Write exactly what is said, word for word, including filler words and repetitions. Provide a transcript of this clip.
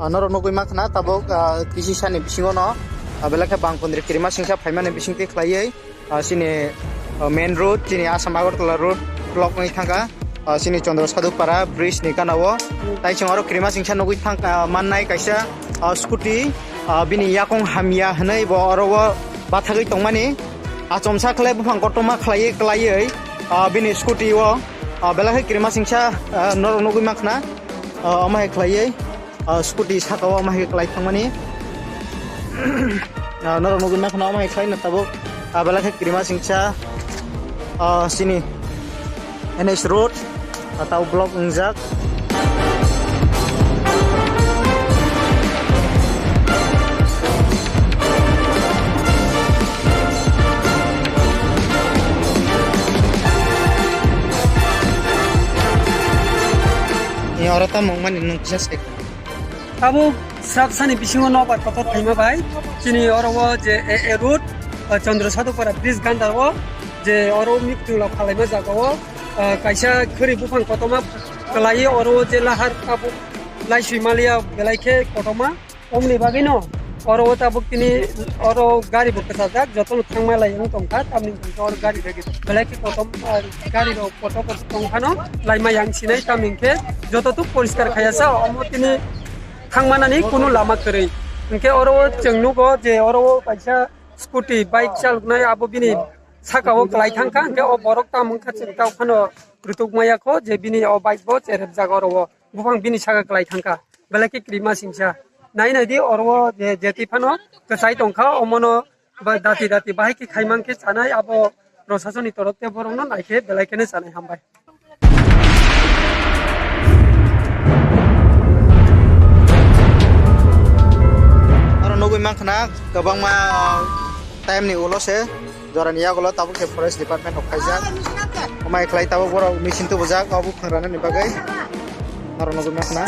Norok nugwi mankha na tabuk, ah, kisi sani bisingo no, ah, belai khe bangkundri kirima singsa phaimani bisingtwi khlaiwi, ah, chini, ah, main road, chini Assam Agartala road block wngwi thangkha, ah, chini Chandra Sadhu Para bridge ni gana o. Tai chwng oro kirima singsa nugwi thang, ah, mannai kaisa, ah, scooty, ah, bini yakung hamya hwnwi bo oro o bathagwi tongmani. Achomsa khlai buphang kotorma khlaiwi, klaiwi, ah, bini scooty o, ah, belai khe kirima singsa, ah, norok nugwi mankha na, ah, omo hai khlaiwi, ah, scooty saka o omo hai klai thangmani. Ah, norok nugwi mankha na omo hai khlai na tabuk, ah, belai khe kirima singsa, ah, chini N H road, ah, tau block wngjak. Ni oro tamo wngmani nwng kisa sai. Tabuk srapsani bisingo nokbar kotor phaima bai chini oro o je A A road, ah, Chandra Sadhu Para bridge ganda o je oro miktung lok phalaima jaga o, ah, kaisa khwrwi buphang kotorma kwlaiwi oro o je lahar tabuk laisui maliya belai khe kotorma. Omni bagwino oro o tabuk tini oro gari bo kwchajak, jotono thangma lai wng tongkha, tamni hwnkhe oro gari bai belai khe kotom, ah, gari rok kotor kotor tongphano laima yang sinai, tamni hwnkhe joto tuk poriskar khaiya sa omo tini thangmanani kunu lama kwrwi. Hwnkhe oro o chwng nugo je oro o kaisa scooty, bike chaloknai abo bini saka o kwlai thangkha, hwnkhe o borok tamo wngkha chwng tao phano rwtuk maya kho je bini o bike bo cherepjak oro o. Buphang bini saka kwlai thangkha, belai khe kirima singsa. Nai nai di oro o je, je twi phano kwchai tongkha, omono ba dati dati bahai khe khai mankhe chanai, abo prosasoni torof te borokno nai khe belai kheno chanai, hambai. Oro nugwi mankha na kwbangma time ni ulo se. Jorani yagulo tabuk khe forest department rok khaijak. Amai khlai tabuk borok machine tubujak o buphang ranani bagwi. Aro nugwi mankha na.